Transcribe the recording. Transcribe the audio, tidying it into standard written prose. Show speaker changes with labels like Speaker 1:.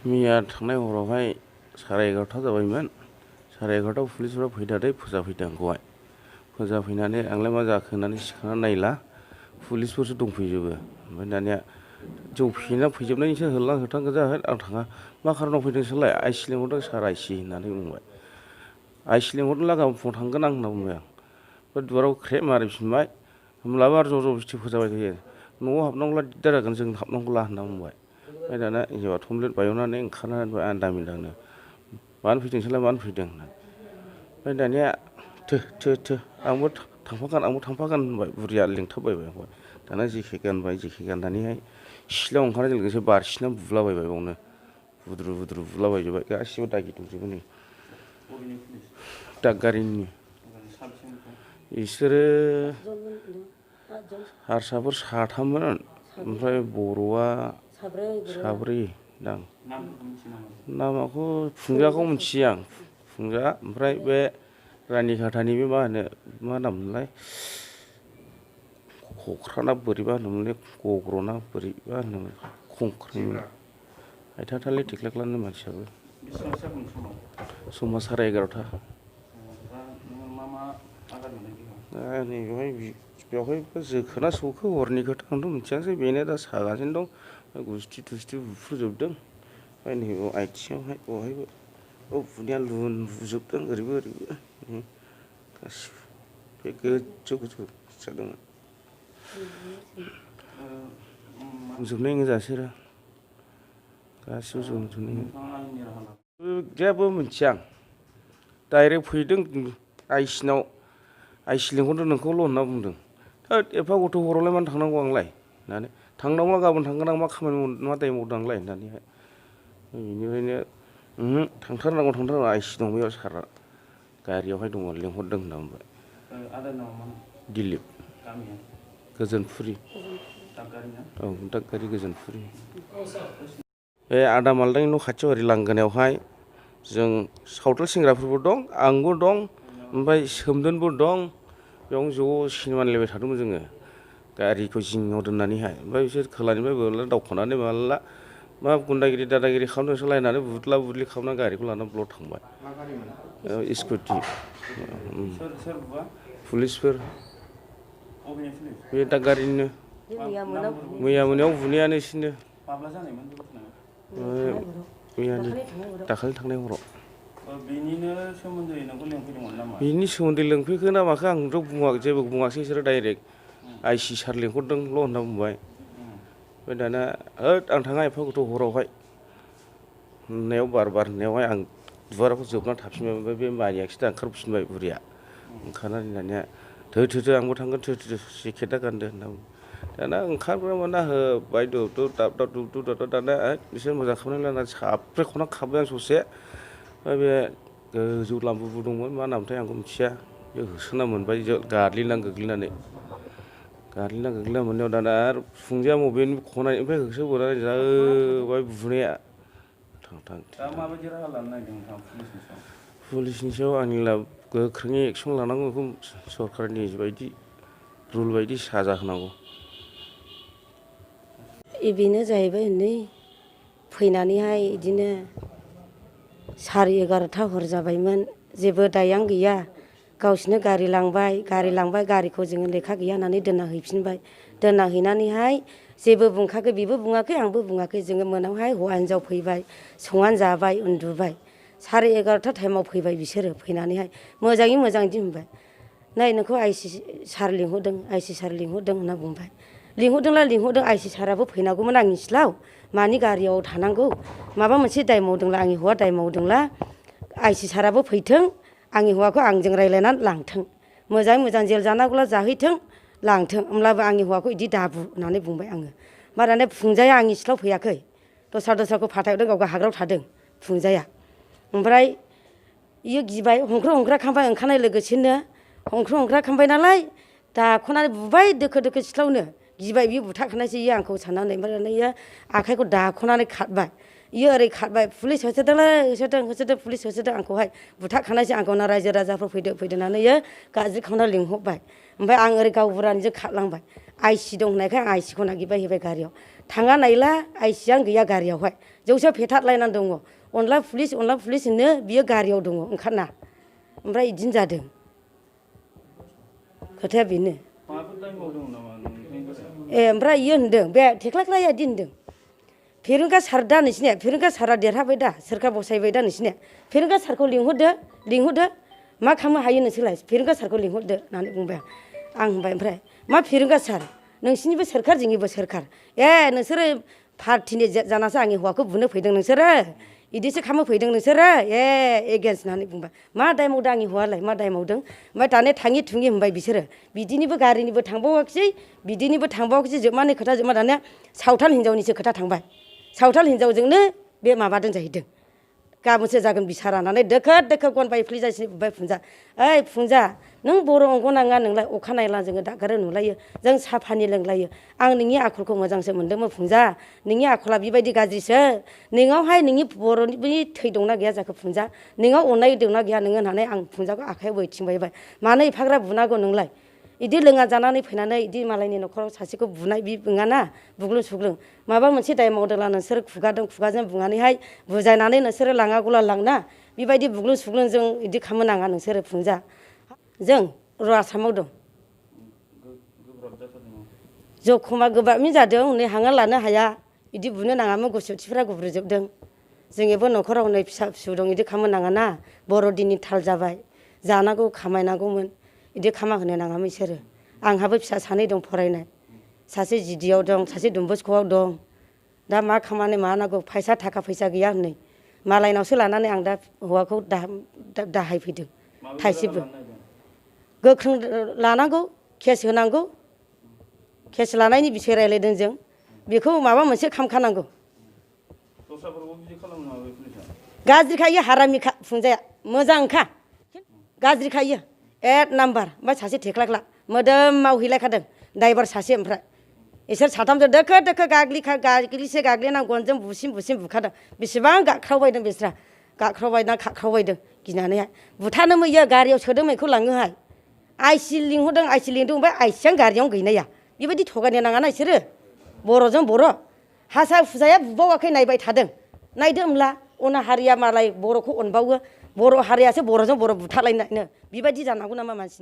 Speaker 1: मैया थांनाय हरावहाय 11:30 जाबायमोन। 11:30 पुलिसफ्रा फैनानै फोजाफैदों आंखौहाय। फोजाफैनानै आंलाय मा जाखो होननानै सिखांनानै नायला पुलिसफोरसो दंफैजोबो। ओमफ्राय दानिया जौ फेना फैजोबनायनिसो होलां होथां गोजा आं थाङा। मा खारनाव फैदों नोंसोरलाय? आइसि लिंहरदों सार आइसि होननानै बुंबाय। आइसि लिंहरदोंला गाबोन फुङाव थांगोन आं होनना बुंबाय आं। ओमफ्राय दुवाराव ख्रेब मारिफिनबाय। होमब्लाबो आरो जर जबस्थि फोजाबाय थायो। न'आव हाबनांगौला दिगदार जागोन जों हाबनांगौला होनना बुंबाय। ओमफ्राय दाना हिन्जावा थमब्लेट बायनानै ओंखारनानै आं दामि दांनो मानो फैदों नोंसोरलाय मानो फैदों होननानै। ओमफ्राय दानिया थो आंबो थांफागोन होनबाय। बुरिया लिंथाबबायबाय आंखौहाय। दाना जेखे गानबाय जेखे गाननानैहाय सिथ्लायाव ओंखारनाय लोगोसे बारसिनानै बुलाबायबाय बावनो। बुद्रु बुलाबायजोब्बाय गासिबो दागि दंजोबो नै। दादगारिनि बिसोरो हारसाफोर 3मोन ओमफ्राय बर'आ 4 दां। नामाखौ फुंजाखौ मिथियो आं। फुंजा ओमफ्राय बे रानिखाथानि बे मा नाम मोनलाय खख्राना बोरैबा होनोमोनलै गग्र'ना बोरैबा होनोमोन खंख्रिं आयथाथालि थेख्लेख्लानो मानसियाबो। समा 11:30। बेवहायबो जोखोना सौखो हरनि खोथा आंथ' मिथियासै। बेनो दा सागासिनो दं। गुस्थि थुस्थि बुफ्रुजोबदों। ओमफ्राय नैबाव आथिङावहाय बहायबो बुनाया बुजोबदों ओरैबो गासिबो बे गोजौ जादोंमोन। जोबनाय गोजा बिसोरो गासिबो जोबजोबनाय। जेबो मिथिया आं। डाइरेक्ट फैदों आइसिनाव आइसि लिंहरदों नोंखौल' होनना बुंदों। होद एफा गथ' हरावलाय मानो थांनांगौ आंलाय होननानै। थांनांगौला गाबोन थांगोन आं मा खामानि मा दाय मावदों आंलाय होननानैहाय। बेनिफ्रायनो थांथारनांगौ आइसि दं बेयाव सारआ गारियावहाय दङ लिंहरदों होनना बुंबाय। दिलिप गोजोनफुरि। औ दादगारि गोजोनफुरि। बे आदा मालदांनि न' खाथियाव ओरै लांगोनायावहाय जों सावथाल सेंग्राफोरबो दं आंबो दं ओमफ्राय सोमदोनबो दं। बेयावनो ज' सिनेमा नायलायबाय थादोंमोन जोङो गारिखौ जिङाव दोननानैहाय। ओमफ्राय बिसोर खोलानिफ्राय बोरला दावखोनानै माला मा गुन्दागिरि दादागिरि खालामदों नोंसोरलायनानै बुदला बुदलि खालामनानै गारिखौ लानानै ब्लद थांबाय। स्कुटि पुलिसफोर बे दादगारिनिनो। मैया मोनायाव बुनायानो इसोरनो। दाखालि थांनाय हराव।
Speaker 2: बिनिनो सोमोन्दै नोंखौ लिंफैदोंमोन नामा?
Speaker 1: बिनि सोमोन्दै लिंफैखो ना माखो आंथ' जेबो बुङासै। बिसोरो डाइरेक्ट आइसि सार लिंहरदोंल' होनना बुंबाय। ओमफ्राय दाना होद आं थाङा एफा गथ' हरावहाय होननायाव बार होननायावहाय आं दुवाराखौ जोबना थाफिनबाय। ओमफ्राय बे मानियाखिसै दा ओंखारफिनबाय बुरिया। ओंखारनानै दानिया थो आंबो थांगोन जेकेटआ गानदो होनना बुंबाय। दाना ओंखारग्रामोना होबाय दुब दाना बिसोर मोजां खालामनानै लानानै साफ्रेख'ना खारबाय आं ससे। ओमफ्राय बे गोजौ लाम्बुबो दंमोन मा नामथाय आंबो मिथिया। बे होसोना मोनबाय गादलिननानै गोग्लैनानै मोननायाव दाना आरो फुंजाया बबेनि खनानिफ्राय होसोबोनानै जोबाय बुनाया।
Speaker 2: दा माबायदि राहा लानो नागिरदों नोंथाङा पुलिसनि सायाव?
Speaker 1: पुलिसनि सायाव आंनिब्ला गोख्रोङै एक्सन लानांगौ। बेखौ सरकारनि बायदि रुल बायदि साजा होनांगौ।
Speaker 3: बेनो जाहैबाय नै फैनानैहाय बिदिनो 11:30 हर जाबायमोन। जेबो दायां गैया। गावसोरनो गारि लांबाय गारिखौ जोङो लेखा गैया होननानै दोनना हैफिनबाय। दोनना हैनानैहाय जेबो बुंखायाखै बेबो बुङाखै आंबो बुङाखै। जोङो मोनायावहाय हौवा हिनजाव फैबाय संनानै जाबाय उन्दुबाय। 11:30 टाइमाव फैबाय बिसोरो। फैनानैहाय मोजाङै मोजां बिदि होनबाय नै नोंखौ आइसि सार लिंहरदों होनना बुंबाय। लिंहरदोंला लिंहरदों आइसि साराबो फैनांगौमोन आंनि सिथ्लायाव। मानि गारियाव थानांगौ माबा मोनसे दाय मावदोंला आंनि हौवा दाय मावदोंला आइसि साराबो फैथों आंनि हौवाखौ आंजों रायज्लायनानै लांथों। मोजाङै मोजां जेल जानांगौला जाहैथों लांथों। होमब्लाबो आंनि हौवाखौ बिदि दाबु होननानै बुंबाय आङो। माने फुंजाया आंनि सिथ्लायाव फैयाखै। दस्राखौ फाथायहरदों गाव हाग्रायाव थादों फुंजाया। ओमफ्राय बियो गिबाय हंख्र' हंख्रा खालामबाय। ओंखारनाय लोगोसेनो हंख्र' हंख्रा खालामबाय नालाय दाख'नानै बुबाय दोखो सिथ्लायावनो। गिबाय बियो बुथारखानायसो इयो आंखौ साननानै ओमफ्राय इयो आखाइखौ दाख'नानै खारबाय इयो ओरै खारबाय पुलिस होसोदोंलै होसोदों पुलिस होसोदों आंखौहाय बुथारखानायसो आंखौ ना रायजो राजाफोर फैदो होननानै इयो गाज्रि खालामना लिंहरबाय ओमफ्राय आं ओरै गावबुरानिजों खारलांबाय आइसि दं होननायखाय आं आइसिखौ नागिरबाय हैबाय गारियाव थाङा नायला आइसियानो गैया गारियावहाय जौसो फेथारलायनानै दङ अनला पुलिस होनो बियो गारियाव दङ ओंखारना ओमफ्राय बिदिनो जादों खोथाया बेनो ओमफ्राय इयो होनदों बे थेख्लाख्लाया बिदि होनदों फेरेंगा सार दा नोंसिनिया फेरेंगा सारा देरहाबाय दा सोरखार बसायबाय दा नोंसिनिया फेरेंगा सारखौ लिंहरदो मा खालामनो हायो नोंसोरलाय फेरेंगा सारखौ लिंहरदो होननानै बुंबाय आं होनबाय ओमफ्राय मा फेरेंगा सार नोंसिनिबो सोरखार जोंनिबो सोरखार नोंसोरो पार्टिनि जानासो आंनि हौवाखौ बुनो फैदों नोंसोरो इदिसो खालामनो फैदों नोंसोरो एगेन्स्ट होननानै बुंबाय मा दाय मावदों आंनि हौवालाय मा दाय मावदों ओमफ्राय दाने थाङि थुङि होनबाय बिसोरो बिदिनिबो गारिनिबो थांबावाखिसै बिदिनिबो थांबावाखिसै जोबमानि खोथा जोबमा दानिया सावथाल हिनजावनिसो खोथा थांबाय सावथाल हिनजावजोंनो बे माबादों जाहैदों गाबोनसो जागोन बिसारा होननानै दोखो गनबाय फ्लिजासिनो बुबाय फुंजा ओइ फुंजा नों बर' अंगौ नाङा नोंलाय अखा नायला जोङो दागारो नुलायो जों साफानि लोंलायो आं नोंनि आखलखौ मोजांसो मोन्दोंमोन फुंजा नोंनि आखला बेबायदि गाज्रिसो नोंनावहाय नोंनि बर'नि थै दंना गैया जाखो फुंजा नोंनाव अननाय दंना गैया नोङो होननानै आं फुंजाखौ आखाइयाव बैथिंबायबाय मानो एफाग्रा बुनांगौ नोंलाय इदि लोङा जानानै फैनानै इदि मालायनि न'खराव सासेखौ बुनाय बि बुङाना बुग्लुं सुग्लुं माबा मोनसे दाय मावदोंला नोंसोर खुगाजों बुंनानैहाय बुजायनानै नोंसोरो लाङागौला लांना बेबायदि बुग्लुं सुग्लुं जों इदि खालामनो नाङा नोंसोरो फुंजा जों आसामाव दं जखमा गोब्राबनि जादों हनै हांआ लानो हाया इदि बुनो नाङामोन गुसुथिफ्रा गुब्रुजोबदों जोंनिबो न'खराव हनै फिसा फिसौ दं इदि खालामनो नाङाना बर'दिननि थाल जाबाय जानांगौ खामायनांगौमोन इदि खामा होनो नाङामोन बिसोरो आंहाबो फिसा सानै दं फरायनाय सासे जिडिआव दं सासे डनबस्क'आव दं दा मा खामानि मानांगौ फैसा थाखा फैसा गैया हनै मालायनावसो लानानै आं दा हौवाखौ दाहाय फैदों थाइसेबो गोख्रों लानांगौ केस होनांगौ केस लानायनि बिसय रायलायदों जों बेखौ माबा मोनसे खालामखानांगौ गाज्रिखा इयो हारामिखा फुंजाया मोजांखा गाज्रिखा इयो एक नाम्बार ओमफ्राय सासे थेख्लाख्ला मोदोमाव हैलायखादों ड्राइभार सासे ओमफ्राय इसोर साथामजों दोखो गाग्लिना गनजों बुसिन बुखादों बेसेबां गाख्रावबायदों बिस्रा गाख्रावबायना खाख्रावबायदों गिनानैहाय बुथारनोमोन इयो गारियाव सोदों बेखौ लाङोहाय आइसि लिंहरदों ओमफ्राय आइसियानो गारियावनो गैनाया बेबायदि थगायनो नाङाना इसोरो बर'जों बर' हारसा फुजाया बुबावाखै नायबाय थादों नायदो होमब्ला अना हारिया मालाय बर'खौ अनबावो बर' हारियासो बर'जों बर' बुथारलायनो बेबायदि जानांगौ नामा मानसिनि